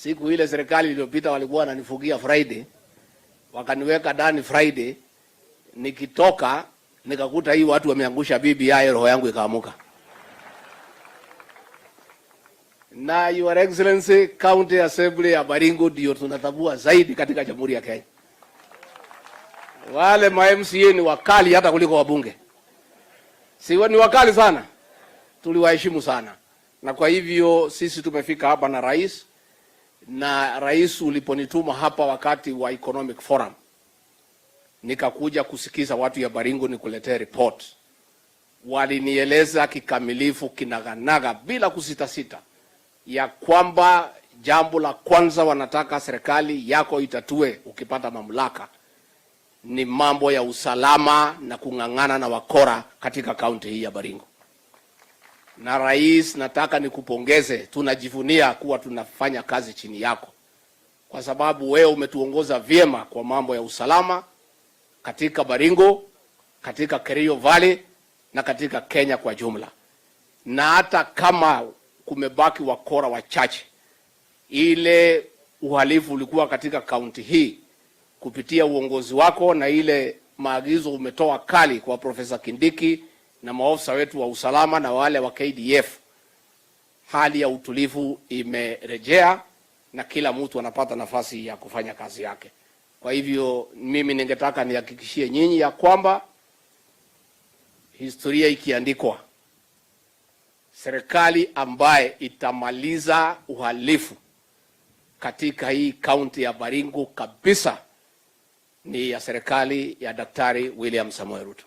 Siku ile serikali iliyopita walikuwa wananifungia Friday, wakaniweka ndani Friday, nikitoka nikakuta hii watu wameangusha BBI, roho yangu ikaamuka. Na Your Excellency, County Assembly ya Baringo ndio tunatambua zaidi katika Jamhuri ya Kenya. Wale ma MCA ni wakali hata kuliko wabunge, si ni wakali sana, tuliwaheshimu sana, na kwa hivyo sisi tumefika hapa na rais, na rais uliponituma hapa wakati wa Economic Forum, nikakuja kusikiza watu ya Baringo nikuletee report. Walinieleza kikamilifu kinaganaga bila kusitasita ya kwamba jambo la kwanza wanataka serikali yako itatue ukipata mamlaka ni mambo ya usalama na kung'ang'ana na wakora katika kaunti hii ya Baringo. Na rais, nataka nikupongeze, tunajivunia kuwa tunafanya kazi chini yako, kwa sababu wewe umetuongoza vyema kwa mambo ya usalama katika Baringo, katika Kerio Valley na katika Kenya kwa jumla. Na hata kama kumebaki wakora wachache, ile uhalifu ulikuwa katika kaunti hii kupitia uongozi wako na ile maagizo umetoa kali kwa Profesa Kindiki na maofisa wetu wa usalama na wale wa KDF, hali ya utulivu imerejea na kila mtu anapata nafasi ya kufanya kazi yake. Kwa hivyo mimi ningetaka nihakikishie nyinyi ya kwamba historia ikiandikwa, serikali ambaye itamaliza uhalifu katika hii kaunti ya Baringo kabisa ni ya serikali ya Daktari William Samoei Ruto.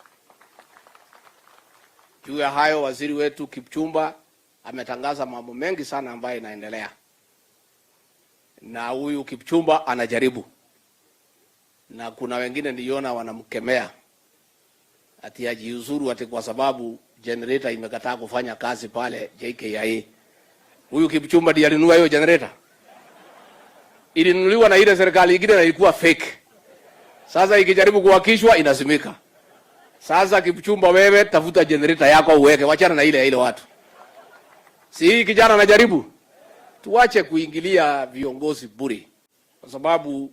Juu ya hayo, waziri wetu Kipchumba ametangaza mambo mengi sana ambayo inaendelea, na huyu Kipchumba anajaribu, na kuna wengine niliona wanamkemea ati ajiuzuru ati kwa sababu generator imekataa kufanya kazi pale JKIA. Huyu Kipchumba ndiye alinunua hiyo generator, ilinunuliwa na ile serikali ingine na ilikuwa fake. Sasa ikijaribu kuwakishwa inazimika. Sasa Kipchumba, wewe tafuta generator yako uweke, wachana na ile ile watu. Si hii kijana anajaribu. Tuache kuingilia viongozi bure, kwa sababu